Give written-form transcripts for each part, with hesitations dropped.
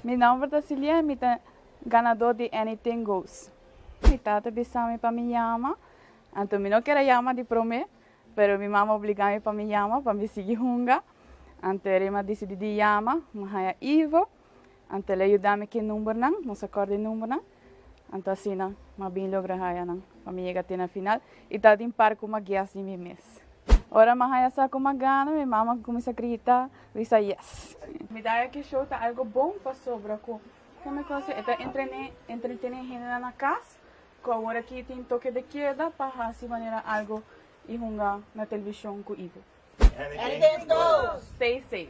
Mi nomber ta Cilia y mi ta ganador di Anything Goes. Mi tata bisa mi pa mi yama, anto mi no kier a yama di prome, pero mi mama obliga mi pa mi yama pa mi sigui hunga. Anto eri mi a dicidi di yama, mi a haya Ivo, anto el a yuda mi ki numbernan, nos a corda e numbernan, anto asina mi a bin logra haya nan pa mi yega te na final y ta tin par cu mi a guess di mi mes. Ora mi a haya sa cu mi a gana, mi mama a cuminsa grita, bisa yes. Mi ta haya ki show ta algo bon pasobra cu keme cosa e ta entrene entretene hendenan na cas cu awor aki tin toke de keda pa haci manera algo y hunga na television cu Ivo. Anything goes! Stay safe.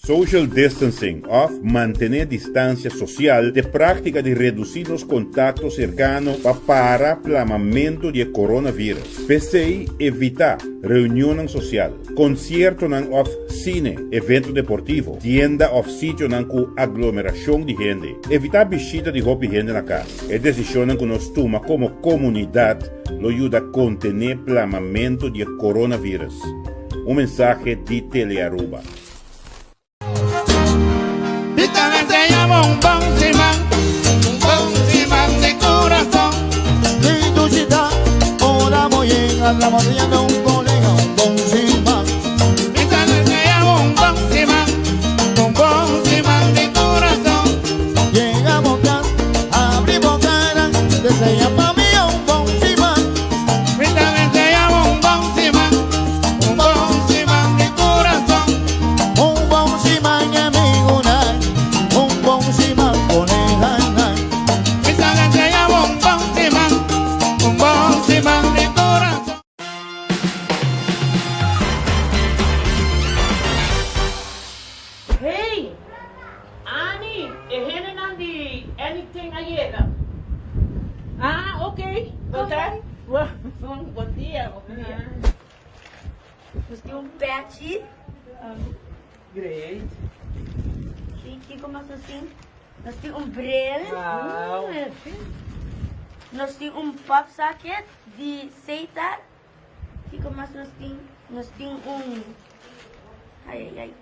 Social distancing òf mantené distansia sosial ta e práktika di redusí nos kontakto serkano pa para plamamentu di e coronavirus. P'esei evitá reunionnan sosial, konsiertonan òf sine, evento deportivo, tienda òf sitionan ku aglomerashon di hende. Evitá bishita di hopi hende na kas. E desishonnan ku nos tuma komo komunidat lo yuda kontené plamamentu di e coronavirus. Un mensahe di Telearuba. Hey! Annie, e hendenan di Anything a yega. Ah, ok. Bo ta? Bon dia, bon dia. Nos tin un pechi. Great. Sí, kiko mas nos tin? Nos tin un bril. Wow. Nos tin un pop socket di Seitar. Kiko mas nos tin? Nos tin un Ai ai ai.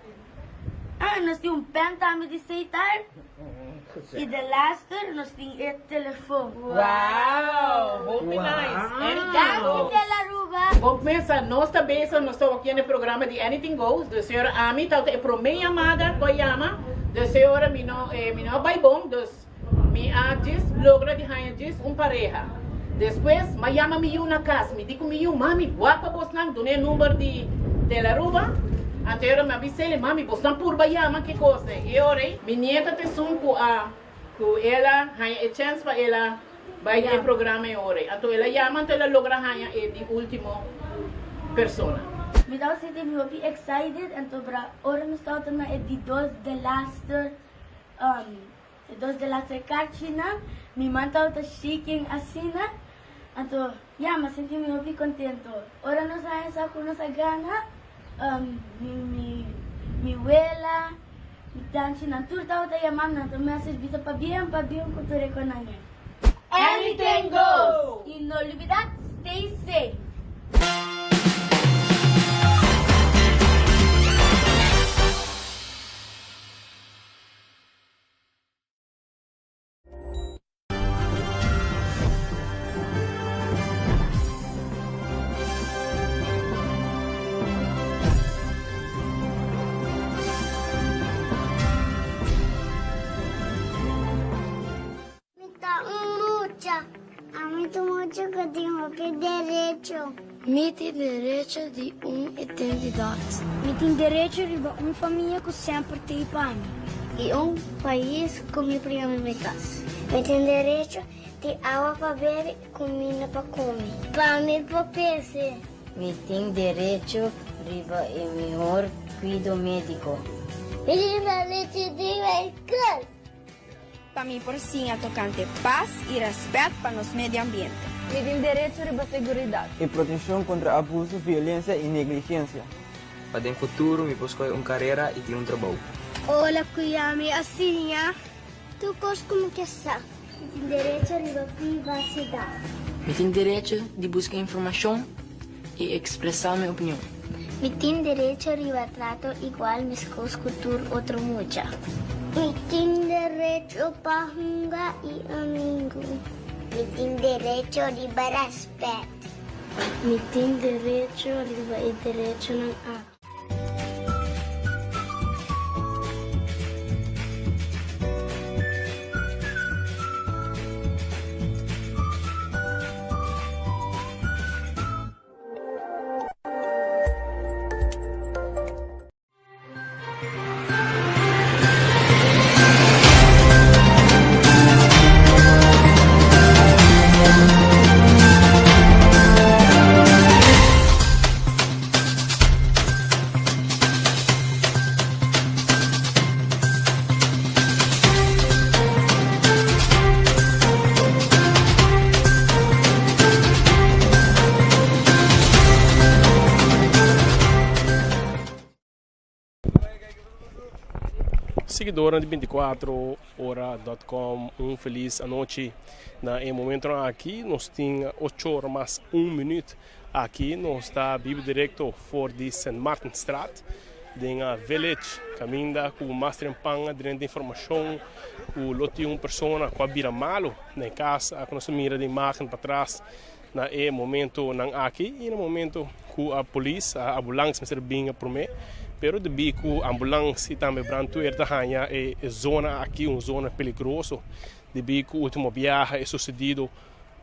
Ah, nos tin un pen tambe di Seitar. Y de laatste nos tin e telefon. Wow, hopi nice. Anything Danki goes. Telaruba. Bon mesa, nos ta bezig, nos ta wakiendo e programa di Anything Goes. Dus señora ami tabata e prome yamada cu a yama. Dus señora mi no, eh, mi no a bay bon, dus mi a djis logra di haña djis un pareha. Despues m'a yama mi yu na cas, mi di cu mi yu, Mami, wak pa bosnan, duna e number di Telaruba. Anto e ora mi a bis'el, Mami, bosnan purba yama ki cos den. E ora ei, mi nieta ta esun cu a Ku el a haña e chèns pa el a bai den e programa e ora ei. Anto el a yama, anto el a logra haña e di último persona. Mi tabata sinti mi hopi excited anto bra ora mi staba ta na e di dos delaster e dos delaster karchinan mi man tabata shaking asina anto ya mi a sinti mi hopi contento ora nos a haña sa ku nos a gana mi mi mi wela Mi tanchi nan tur tabata yama mi nan ta message bisa pabien pabien ku tur e konangen. Anything goes! Y no lubida stay safe! Mi ta un mucha. Ami ta un mucha ku tin hopi derecho. Mi tin derecho di un identidat. Mi tin derecho riba un famia ku semper t'ei pa mi. I un pais ku mi por yama mi kas. Mi tin derecho. Tin awa pa bebe i kuminda pa kome. Pa mi por krese. Mi tin derecho riba e mihor kuido médiko. Mi tin derecho riba e skol. Pa mi por siña tokante pas i rèspèt pa nos medio ambiente. Mi tin derecho riba seguridat. I protekshon kontra abuso, violensia i negligensia. Pa den futuro mi por skohe un karera i tin un trabou. Ora ku ya mi a siña tur kos ku mi ke sa. Mi tin derecho riba privasidat. Mi tin derecho di buska informashon i ekspresá mi opinion. Mi tin derecho riba trato igual meskos ku tur otro mucha. Mi tin derecho pa hunga i amigu. Mi tin derecho riba rèspèt. Mi tin derecho riba e derechonan aki. Seguidornan di 24 ora dot com un feliz anochi. Na e momentonan aki nos tin ocho ora mas un minuut. Aki nos ta biba directo for di Sint Maartenstraat den a Village caminda cu mas trempan drenta informacion cu lo tin un persona cu a bira malo na e cas cu nos ta mira den imagen patras na e momentonan aki y na momento cu a polis a ambulance mester bin prome pero debi cu ambulance y tambe brandweer ta haya e zona aki un zona peligroso debi cu ultimo biaha e sucedido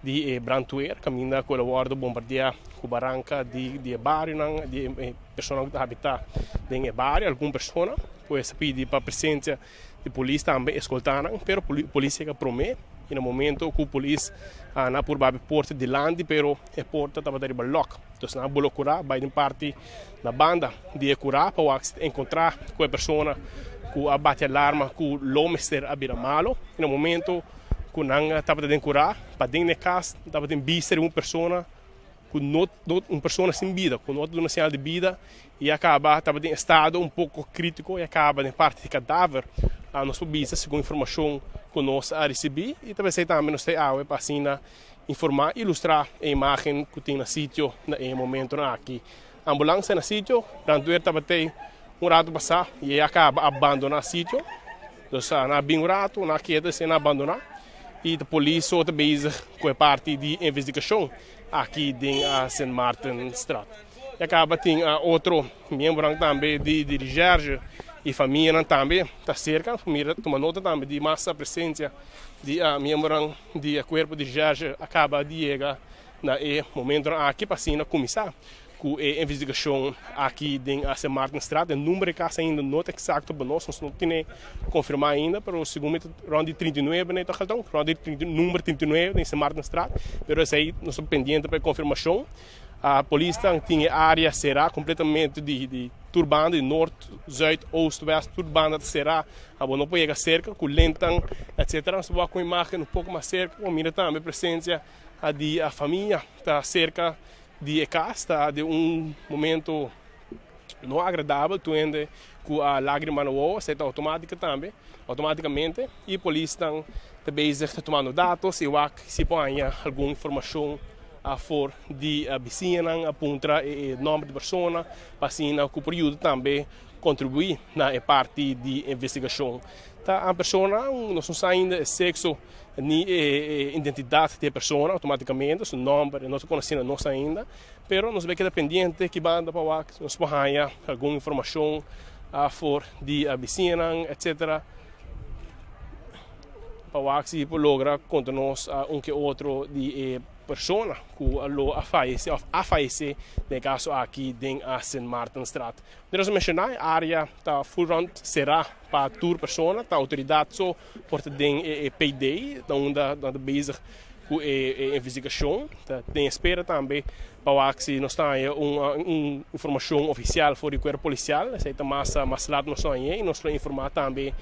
di e brandweer kaminda ku el a wòrdu bombardiá ku baranka di di e barionan di e personanan ku ta habitá den e bario algun persona pues a pidi pa presensia di polis tambe eskoltá nan pero polis yega promé i na momento ku polis a nan a purba habri porta dilanti pero e porta tabata riba lòk entonces nan a bolo kurá bai den parti na banda di e kurá pa wak si ta enkontrá ku e persona ku a bati alarma ku lo mester a bira malo i na momento ku nan tabata den kurá paden den e kas tabatin bista di un persona ku no un persona sin bida ku no ta duna señal di bida i a kaba tabatin estado un poko kritiko i a kaba den parti di kadaver nos por bisa segun informashon ku nos a risibí i ta besei tambe nos ta awe pa asina informá i ilustrá e imágen ku tin na sitio na e momentonan aki. Ambulans na sitio, brandweer tabatei un ratu pasá i a kaba abandoná sitio. Dus nan a bin un ratu, nan a keda esei nan a abandoná i ta polis so ta bezig ku e parti di investigashon aki den Sint Maartenstraat. I a kaba tin otro miembronan tambe di di recherche i famianan tambe ta serka, mira tuma nota tambe di mas presensia di miembronan di e kuerpo di recherche a kaba di yega na e momentonan aki pa asina kuminsá ku e investigashon aki den Sint Maartenstraat. E number di kas ainda no ta eksakto pa nos, nos no tene konfirmá ainda, pero segun mi ta rònt di 39 ne ta galton, rònt di number 39 den Sint Maartenstraat, pero esei nos ta pendiente pa e konfirmashon. Polisnan tin e área será kompletamente di tur banda, di nort, zùit, oost, wèst, tur banda ta será, abo no por yega serka ku lentan etsetera. Nos ta wak un imágen un poko mas serka, bo mira tambe presensia di famia ta serka di e kas ta den un momento no agradabel tur hende ku a lagrima na wowo esei ta outomátika tambe outomátikamente i polisnan ta bezig ta tumando datos i wak si por haña algun informashon afor di bisiñanan a puntra e nòmber di persona pa asina ku por yuda tambe kontribuí na e parti di investigashon ta persona nos no sa ainda e sekso ni e identidad di e persona automaticamente, su nomber no ta conoci na nos ainda, pero nos bay keda pendiente ki banda pa wak nos por haya algun informacion for di bisiñanan etcetera pa wak si por logra conta nos un ke otro di e persona cu lo a fayece of a fayece den e caso aki den Sint Maartenstraat. Nos a menciona e area ta full rond cera pa tur persona, ta autoridad so. Por ta den e payday ta unda nan ta bezig ku e investigashon. Ta den espera tambe pa wak si nos ta haña un informashon ofisial for di kuerpo polisial. Esei ta mas mas lat nos lo hañ'é i nos lo informá tambe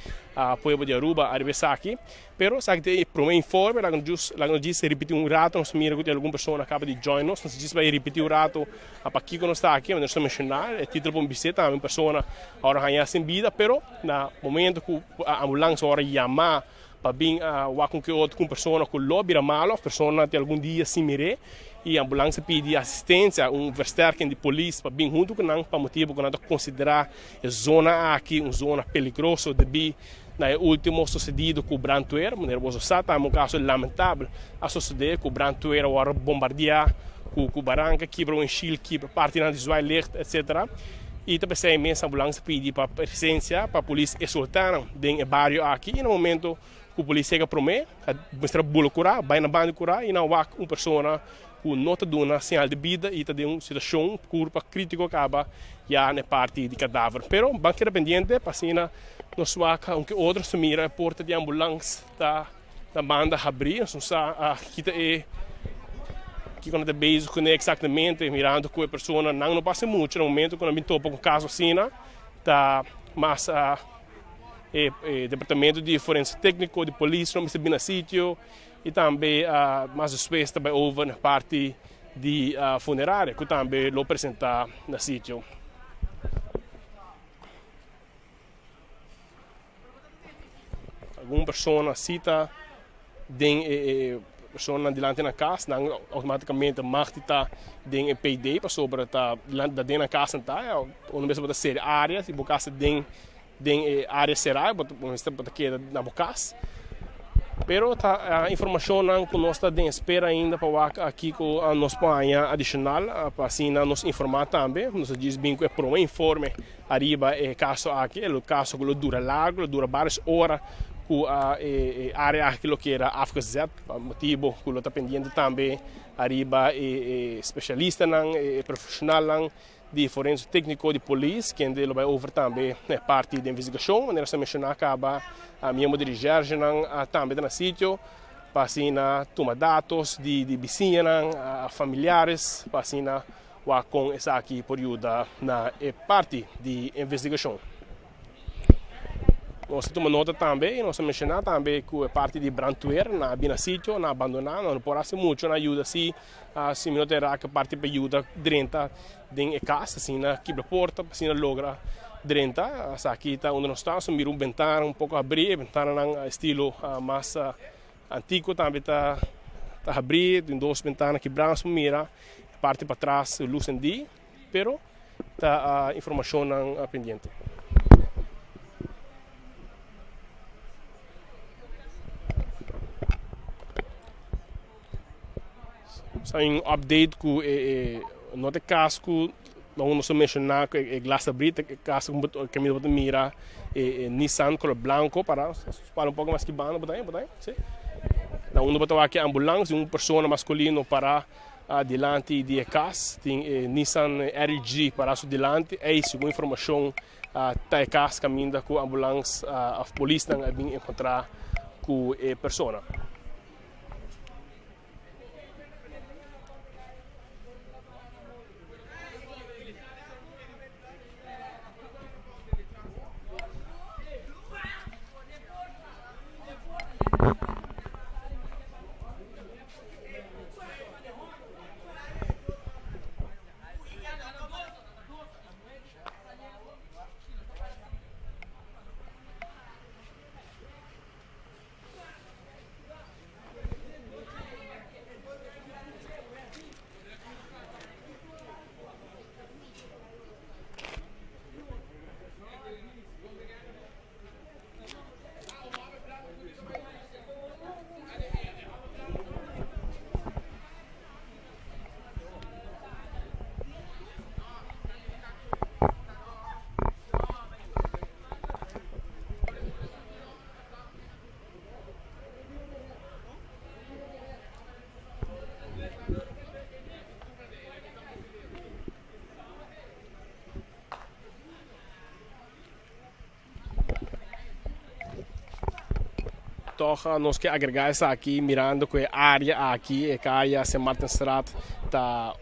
pueblo di Aruba ariba esaki. Pero esaki ta e promé informe. Laga nos laga nos djis ripití un rato. Nos mira ku tin algun persona a kaba di join nos. Nos djis bai ripití un rato pakiko nos ta aki. Nos ta menshoná e título por bis'é tambe un persona awor a haña sin bida pero na momento ku ambulans awor a yama pa bin a wak un ke otro ku un persona ku lo bira malo of persona tin algun dia sin mir'é i ambulans a pidi asistensia, un versterking di polis pa bin huntu ku nan pa motibu ku nan ta konsiderá e zona aki un zona peligroso debí na e último sosedido ku brandweer. Manera boso sa tambe un kaso lamentabel a sosodé ku brandweer a wòrdu bombardiá ku ku baranka, kibra winshil, kibra partinan di zwaailicht etsetera i ta p'esei mes ambulans a pidi pa presensia pa polis esoltá nan den e bario aki i na momento ku polis yega promé a mester a bula kurá bai na banda di kurá i nan wak un persona ku no ta duna señal di bida i ta den un situashon kurpa kritiko kaba ya na e parti di kadaver. Pero ban keda pendiente pa asina nos wak aunke otro su mira e porta di ambulans ta na banda habrí. Nos no sa kita e kiko nan ta bezig kuné eksaktamente mirando ku e persona nan no pasa mucho na momento ku nan bin topa ku kaso asina ta mas e departamento di forense tekniko di polis lo mester bin na sitio. I tambe mas despues ta bai over na parti di funeraria ku tambe lo presentá na sitio. Algun persona si ta den e personanan dilanti nan kas, nan outomátikamente mag di ta den e PD pasobra ta den nan kas nan ta. Unda mes bo ta sera área, si bo kas ta den Den e área será bo mester bo ta keda na bo kas. Pero ta informashonnan ku nos ta den espera ainda pa wak kiko nos por haña adishonal pa asina nos informá tambe. Nos a djis bin ku e promé informe ariba e kaso aki, e kaso ku lo dura largu, lo dura vários ora ku e área aki lo keda afgezet pa motibu ku lo ta pendiente tambe ariba e spesialistanan, e profeshonalnan. Di forense tékniko di polis, kende lo bai over tambe na e parti di investigashon. Manera sa menshoná kaba, miembro di reshèrshenan tambe ta na sitio pa asina tuma datos di bisiñanan, familiares, pa asina wak kon esaki por yuda na e parti di investigashon. Nos ta tuma nota tambe y nos a menciona tambe cu e parti di brandweer na bina sitio, na abandona, no por haci mucho na yuda si si mi no ta raak e parti pa yuda drenta den e cas, asina kibra porta pa asina logra drenta. Esaki ta unda nos ta, nos a mira un bentana un poco habri, e bentananan estilo mas antiguo tambe ta habri, tin dos bentana kibra, nos por mira e parti patras luz endi. Pero ta informashonnan pendiente. Sa un update ku e no ta e kas ku nos a menshoná ku e glas abrí ta e kas ku kaminda bo ta mira e Nissan kolor blanko pará. Para un poko mas ki banda bo ta bo ta si. Na unda bo ta wak e ambulans di un persona maskulino pará. Dilanti di e kas tin e Nissan RG pará su dilanti. Ei segun informashon ta e kas kaminda ku ambulans òf polisnan a bin enkontrá ku e persona. Toch nos ke agregá esaki mirando ku e área aki, e kaya Sint Maartenstraat, ta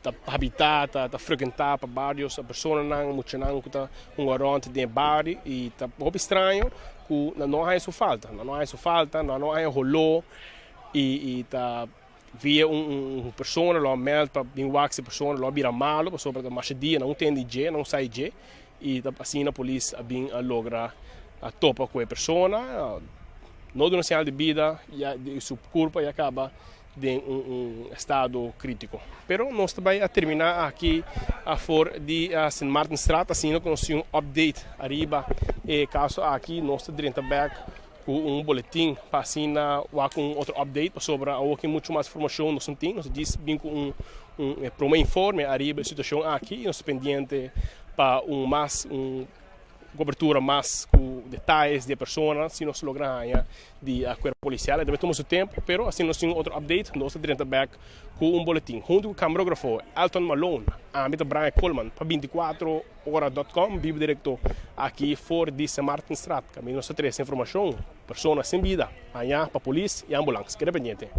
ta habitá, ta ta frekuentá pa vários personanan, muchanan ku ta hunga rònt den e bario i ta hopi straño ku nan no haña su falta, nan no haña su falta, nan no haña holó i i ta via un un persona lo a mèld pa bin wak si e persona lo a bira malu pasobra ta masha dia nan no tende dje, nan no sa dje i ta asina polis a bin a logra a topa ku e persona, no duna señal di bida ya su kurpa ya kaba den un un estado kritiko. Pero nos ta bai a termina aki afor di Sint Maartenstraat asina ku nos tin un update ariba e kaso aki. Nos ta drenta bek ku un boletin pa asina wak un otro update pasobra awor ki muchu mas informashon nos no tin. Nos ta djis bin ku un un prome informe ariba e situashon aki i nos ta pendiente pa un mas un cobertura mas cu detayes di e persona si nos logra haña di cuerpo policial. E ta bay tuma su tempo pero asina nos tin un otro update nos ta drenta bek cu un boletin. Hunto cu camarografo Elton Malone, ami ta Brian Koolman pa 24 ora dot com bibo directo aki for di Sint Maartenstraat. Caminda nos ta trece informacion persona sin bida haña pa polis y ambulance. Keda pendiente.